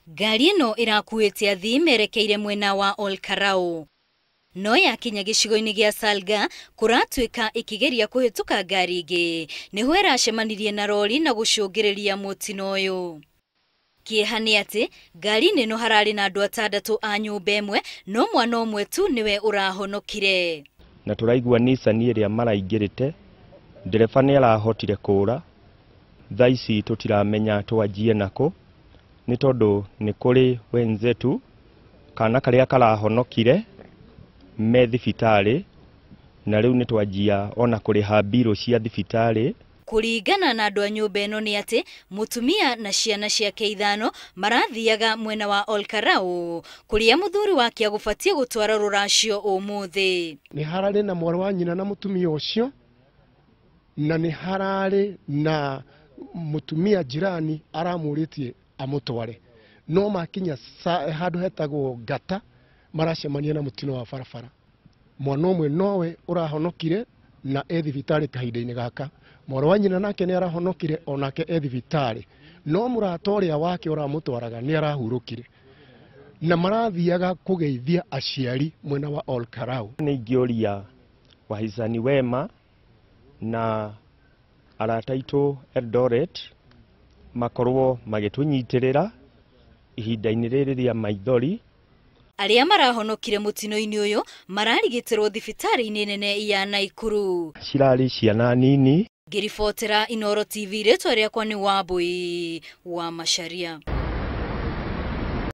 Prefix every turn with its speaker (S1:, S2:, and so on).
S1: Ngari ĩno ĩrakuĩte athii merekeire mwena wa Olkarau. No yakinya gĩcigo-inĩ gĩa Salga kũratuĩka ĩkĩgeria kũhĩtũka ngari ĩngĩ nĩho ĩracemanirie na rori na gũcũngĩrĩria mũtino ũyũ. Kĩeha nĩ atĩ ngari-inĩ ĩno hararĩ na andũ atandatũ a nyũmba ĩmwe no mwana ũmwe tu nĩwe ũrahonokire.
S2: Na tũraigua Nissan ĩrĩa maraingĩrĩte ndereba nĩ arahotire kũra. Thaa ici tũtiramenya twanjie nako nĩ tondũ nĩ kũrĩ wenzetu kana karĩa karahonokire me thibitarĩ na rĩu nĩ twanjia ona kũrĩha mbirũ cia thibitarĩ.
S1: Kũringana na andũ a nyũmba ĩno nĩ atĩ mũtumia na ciana ciake ithano marathiaga mwena wa Olkarau kũrĩa mũthuri wake agũbatiĩ gũtwara rũracio ũmũthĩ.
S3: Nĩ hararĩ na mwarĩ wa nyina na mũtumia ũcio na nĩ hararĩ na mũtumia jirani aramũrĩtie amũtware no makinya handũ hetagwo Ngata maracemania na mũtino wa barabara. Mwana ũmwe nowe ũrahonokire na e thibitarĩ kahinda-inĩ gaka. Mwarĩ wa nyina nake nĩ arahonokire onake e thibitarĩ no mũrata ũrĩa wake ũramũtwaraga nĩ arahurũkire na marathiaga kũgeithia aciari mwena wa Olkarau.
S2: Nĩ ingĩũria wahisani wema na arata aitũ Eldoret makorwo magĩtũnyitĩrĩra ihinda-inĩ rĩrĩ rĩa maithori.
S1: Arĩa marahonokire mũtino-inĩ ũyũ mararigitĩrwo thibitarĩ-inĩ nene ya Naikuru.
S2: Cirarĩ ciana nini.
S1: Ngĩribotera Inooro TV, rĩtwa rĩakwa nĩ Wambui wa Macharia.